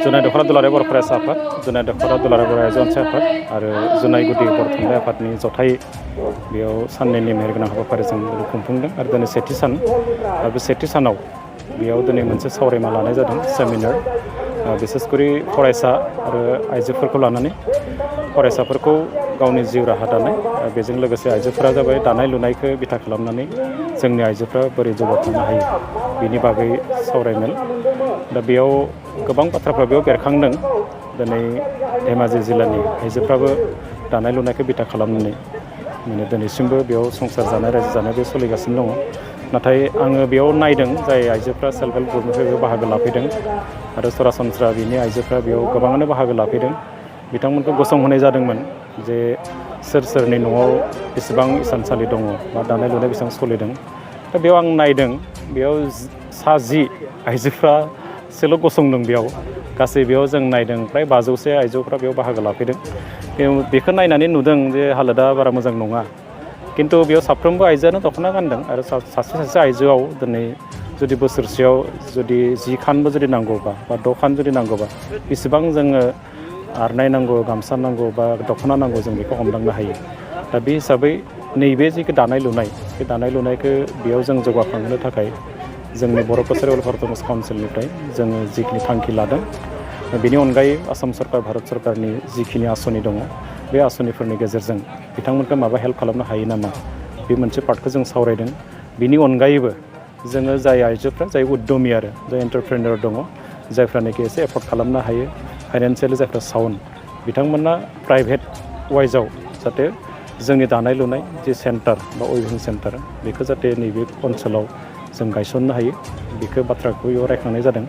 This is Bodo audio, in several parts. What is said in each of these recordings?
जुनाय दख'र दुलाराय बर' फरायसा आफाद, जुनाय दख'र दुलाराय बर' आइजो अनसाय आफाद आरो जुनाय गुदि बर' थुनलाइ आफादनि जथाय बेयाव साननैनि मेहेरगोनां हाबाफारिजों खुंफुंदों आरो दिनै सेथि सान आरो बे सेथि सानाव बेयाव दिनै मोनसे सावरायमा लानाय जादों सेमिनार बिसेसकरि फरायसा आरो आइजोफोरखौ लानानै फरायसाफोरखौ गावनि जिउ राहा दानाय बेजों लोगोसे आइजोफोरा जाबाय दानाय लुनायखौ बिथा खालामनानै जोंनि आइजोफ्रा बोरै जौगाखांनो हायो बिनि बागै सावरायमेल दा बेयाव गोबां बाथ्राफ्रा बेयाव बेरखांदों दिनै धेमाजि जिल्लानि आइजोफ्राबो दानाय लुनायखौ बिथा खालामनानै माने दिनैसिमबो बेयाव संसार जानाय रायजो जानाय बे सोलिगासिनो दङ नाथाय आङो बेयाव नायदों जाय आइजोफ्रा सेल्फ हेल्प ग्रुपनिफ्राय बेयाव बाहागो लाफैदों आरो सरासनस्रा बिनि आइजोफ्रा बेयाव गोबाङानो बाहागो लाफैदों बिथांमोनखौ गसंहोनाय जादोंमोन जे सोरनि न'आव बेसेबां इसानसालि दङ बा दानाय लुनाय बेसेबां सोलिदों दा बेयाव आं नायदों बेयाव 10 आइजोफ्रासोल' गसंदों बेयाव गासै बेयाव जों नायदों फ्राय 500 आइजोफ्रा बेयाव बाहागो लाफैदों बेखौ नायनानै नुदों जे हालोदा बारा मोजां नङा खिन्थु बेयाव साफ्रोमबो आइजोआनो दख'ना गानदों आरो सासे आइजोआव दिनै जुदि बोसोरसेयाव जुदि 10 खानबो जुदि नांगौबा बा 6 खान जुदि नांगौबा बेसेबां जोङो आरनाय नांगौ गामसा नांगौ बा दख'ना नांगौ जों बेखौ हमदांनो हायो दा बे हिसाबै नैबे जिखौ दानाय लुनाय बे दानाय लुनायखौ बेयाव जों जौगाखांहोनो थाखाय जोंनि बर' कसारि वेलफेयार प्रम'शन काउन्सिलनिफ्राय जोङो जिखिनि थांखि लादों बेनि अनगायै आसाम सरकार भारत सरकारनि जिखिनि आसनि दङ बे आसनिफोरनि गेजेरजों बिथांमोनखौ माबा हेल्प खालामनो हायो नामा बे मोनसे पार्टखौ जों सावरायदों बिनि अनगायैबो जोङो जाय आइजोफ्रा जाय उद्यमि आरो जाय एन्टारप्रेनर दङ जायफ्रानोखि एसे एफर्ड खालामनो हायो फाइनान्सियेलि जायफ्रा साउन्ड बिथांमोना प्राइभेट वाइजआव जाहाथे जोंनि दानाय लुनाय जि सेन्टार बा उइभिं सेन्टार बेखौ जाहाथे नैबे ओनसोलाव जों गायसननो हायो बेखौ बाथ्राखौ बेयाव रायखांनाय जादों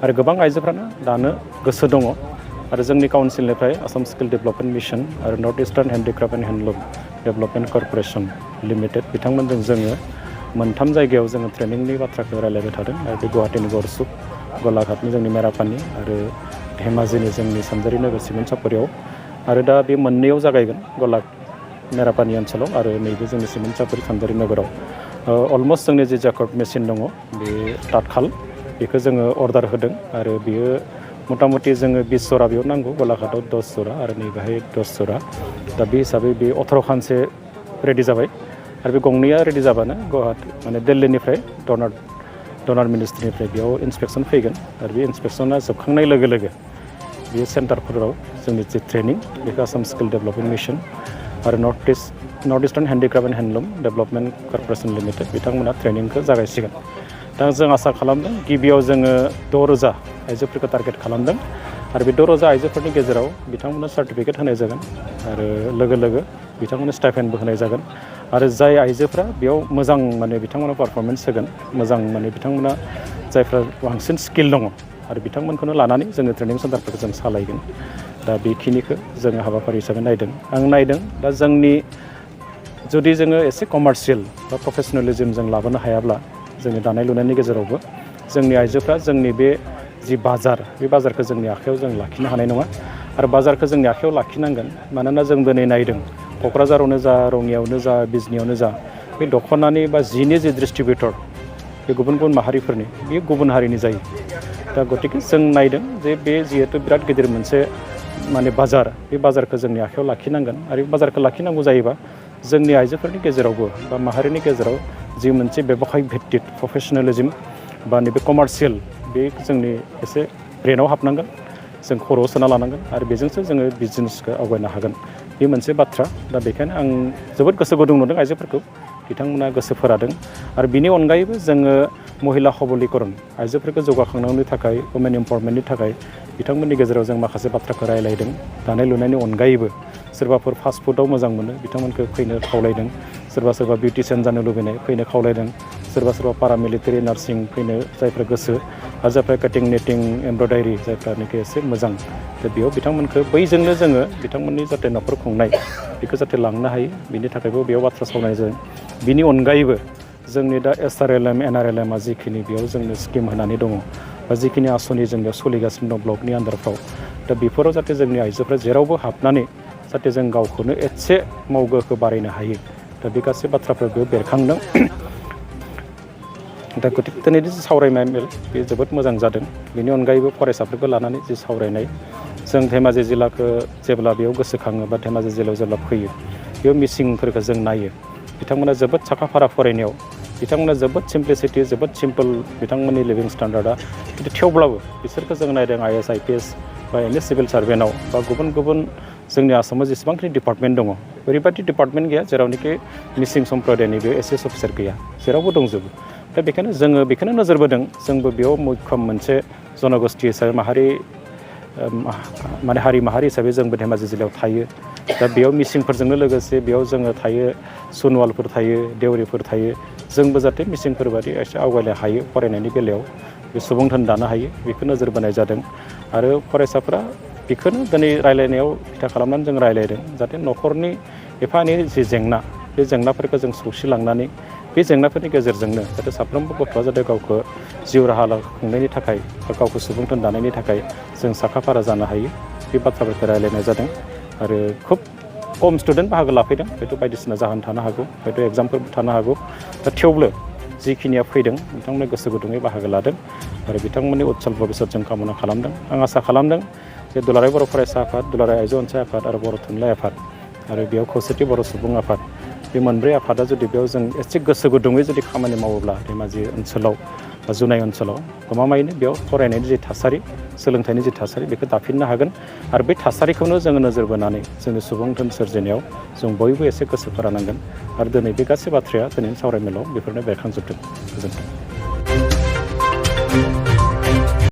आरो गोबां आइजोफ्रानो दानो गोसो दङ आरो जोंनि काउन्सिलनिफ्राय आसाम स्किल डेभेलपमेन्ट मिशन आरो north eastern handicraft and handloom development corporation limited बिथांमोनजों जोङो मोनथाम जायगायाव जोङो ट्रेनिंनि बाथ्राखौ रायलायबाय थादों आरो बे गुवाहाटीनि गरसुक गलाघाटनि जोंनि मेरापानि आरो धेमाजिनि जोंनि सानजारि नोगोर सिमेन्ट सापरियाव आरो दा बे मोननैयाव जागायगोन मेरापानि ओनसोलाव आरो नैबे जोंनि सिमेन्ट सापरि सानजारि नोगोराव अलमस्ट जोंनि जे जाकर्ड मेसिन दङ बे तातखाल बेखौ जोङो अर्डार होदों आरो बियो मटामटि जोङो 20 जरा बेयाव नांगौ गलाघाटआव 10 जरा आरो नैबेहाय 10 जरा दा बे हिसाबै बे 18 खानसो रेडि जाबाय आरो बे गंनैया रेडि जाबानो गुवाहाटी माने दिल्लीनिफ्राय डनार मिनिस्ट्रिनिफ्राय बेयाव इन्सपेक्सन फैगोन आरो बे इन्सपेक्सना जोबखांनाय लोगो लोगो बे सेन्टारफोराव जोंनि जे ट्रेनिं बेखौ आसाम स्किल डेभेलपमेन्ट मिशन आरो north eastern handicraft and handloom development corporation limited बिथांमोना ट्रेनिंखौ जागायसिगोन दा जों आसा खालामदों गिबियाव जोङो 6,000 आइजोफोरखौ टारगेट खालामदों आरो बे 6,000 आइजोफोरनि गेजेराव बिथांमोननो सार्टिफिकेट होनाय जागोन आरो लोगो बिथांमोननो स्टाइपेन्डबो होनाय जागोन आरो जाय आइजोफ्रा बेयाव मोजां माने बिथांमोना पारफरमेन्स होगोन मोजां माने बिथांमोना जायफ्रा बांसिन स्किल दङ आरो बिथांमोनखौनो लानानै जोङो ट्रेनिं सेन्टारफोरखौ जों सालायगोन दा बेखिनिखौ जोङो हाबाफारि हिसाबै नायदों दा जोंनि जुदि जोङो एसे कमार्शियेल बा प्रफेसनेलिज्म जों लाबोनो हायाब्ला जोंनि दानाय लुनायनि गेजेरावबो जोंनि आइजोफ्रा जोंनि बे जि बाजार बे बाजारखौ जोंनि आखायाव जों लाखिनो हानाय नङा आरो बाजारखौ जोंनि आखायाव लाखिनांगोन मानोना जों दिनै नायदों क'क्राझारावनो जा रङियावनो जा बिजनीयावनो जा बे दख'नानि बा जिनि जि डिस्ट्रिबिउटर बे गुबुन माहारिफोरनि बे गुबुन हारिनि जायो दा गतिके जों नायदों जे बे जिहेतु बिराद गिदिर मोनसे माने बाजार बे बाजारखौ जोंनि आखायाव लाखिनांगोन आरो बे बाजारखौ लाखिनांगौ जायोबा जोंनि आइजोफोरनि गेजेरावबो बा माहारिनि गेजेराव जि मोनसे बेबखाय भित्तिक प्रफेसनेलिज्म बा नैबे कमार्शियेल बे जोंनि एसे ब्रेनाव हाबनांगोन जों खर'आव सोना लानांगोन आरो बेजोंसो जोङो बिजनेसखौ आवगायनो हागोन बे मोनसे बाथ्रा दा बेखायनो आं जोबोद गोसो गुदुं नुदों आइजोफोरखौ बिथांमोना गोसो फोरादों आरो बिनि अनगायैबो जोङो महिला सबलीकरन आइजोफोरखौ जौगाखांनायनि थाखाय वुमेन एम्पावारमेन्टनि थाखाय बिथांमोननि गेजेराव जों माखासे बाथ्राखौ रायलायदों दानाय लुनायनि अनगायैबो सोरबाफोर फास्ट फुडआव मोजां मोनो बिथांमोनखौ फैनो खावलायदों सोरबा बिउटिशियान जानो लुबैनाय फैनो खावलायदों सोरबा पारामिलिटारि नार्सिं फैनो जायफ्रा गोसो आरो जायफ्रा काटिं निटिं एमब्रयडारि जायफ्रानोखि एसे मोजां दा बेयाव बिथांमोनखौ बैजोंनो जोङो बिथांमोननि जाहाथे न'खर खुंनाय बेखौ जाहाथे लांनो हायो बिनि थाखायबो बेयाव बाथ्रा सावरायनाय जादों बिनि अनगायैबो जोंनि दा SRLM NRLMआ जिखिनि बेयाव जोंनो स्किम होनानै दङ बा जिखिनि आसनि जों बेयाव सोलिगासिनो दं ब्लकनि आन्दारफ्राव दा बेफोराव जाहाथे जोंनि आइजोफ्रा जेरावबो हाबनानै जाहाथे जों गावखौनो एसे मावगोखौ बारायनो हायो दा बे गासै बाथ्राफोर बेयाव बेरखांदों दा गतिके दिनैनि जि सावरायनाय मेल बे जोबोद मोजां जादों। बेनि अनगायैबो फरायसाफोरखौ लानानै जि सावरायनाय जों धेमाजि जिल्लाखौ जेब्ला बेयाव गोसोखाङो बा धेमाजि जिल्लायाव जेब्ला फैयो बेयाव मिसिंफोरखौ जों नायो बिथांमोना जोबोद साखा-फारा फरायनायाव बिथांमोना जोबोद सिम्प्लिसिटि जोबोद सिम्पोल बिथांमोननि लिभिं स्टेन्डार्डआ खिन्थु थेवब्लाबो बिसोरखौ जों नायदों IAS IPS बा एनि सिभिल सार्भेन्टआव बा गुबुन गुबुन जोंनि आसामाव जेसेबांखिनि डिपार्टमेन्ट दङ ओरैबायदि डिपार्टमेन्ट गैया जेरावनोखि मिसिं सम्प्रदायनि बे एसिएस अफिसार गैया जेरावबो दंजोबो। दा बेखायनो जोङो बेखौनो नोजोर बोदों जोंबो बेयाव मैखोम मोनसे जनगोष्ठि हिसाबै माने हारि माहारि हिसाबै जोंबो धेमाजि जिल्लायाव थायो। दा बेयाव मिसिंफोरजोंनो लोगोसे बेयाव जोङो थायो सनवालफोर थायो देउरिफोर थायो जोंबो जाहाथे मिसिंफोर बादि एसे आवगायनो हायो फरायनायनि बेलायाव बे सुबुं धोन दानो हायो बेखौ नोजोर बोनाय जादों। आरो फरायसाफोरा बेखौनो दिनै रायलायनायाव बिथा खालामनानै जों रायलायदों जाहाथे न'खरनि एफा एनै जि जेंना बे जेंनाफोरखौ जों सौसिलांनानै बे जेंनाफोरनि गेजेरजोंनो जाहाथे साफ्रोमबो गथ'आ जाहाथे गावखौ जिउ राहा खुंनायनि थाखाय बा गावखौ सुबुं धोन दानायनि थाखाय जों साखा-फारा जानो हायो बे बाथ्राफोरखौ रायलायनाय जादों। आरो खोब खम स्टुडेन्ट बाहागो लाफैदों हयथ' बायदिसिना जाहोन थानो हागौ हयथ' एग्जामफोरबो थानो हागौ। दा थेवबो जिखिनिया फैदों बिथांमोना गोसो गुदुङै बाहागो लादों आरो बिथांमोननि उज्जवल भबिष्यत जों कामना खालामदों। आं आसा खालामदों जे दुलाराय बर' फरायसा आफाद दुलाराय आइजो अनसाय आफाद आरो बर' थुनलाइ आफाद आरो बेयाव खौसेथि बर' सुबुं आफाद बे मोनब्रै आफादा जुदि बेयाव जों एसे गोसो गुदुङै जुदि खामानि मावोब्ला धेमाजि ओनसोलाव बा जुनाय ओनसोलाव गमामायैनो बेयाव फरायनायनि जि थासारि सोलोंथाइनि जि थासारि बेखौ दाफिननो हागोन। आरो बे थासारिखौनो जोङो नोजोर बोनानै जोंनि सुबुं धोन सोरजिनायाव जों बयबो एसे गोसो फोरानांगोन। आरो दिनै बे गासै बाथ्राया दिनैनि सावरायमेलाव बेफोरनो बेरखांजोबदों। गोजोन्थों।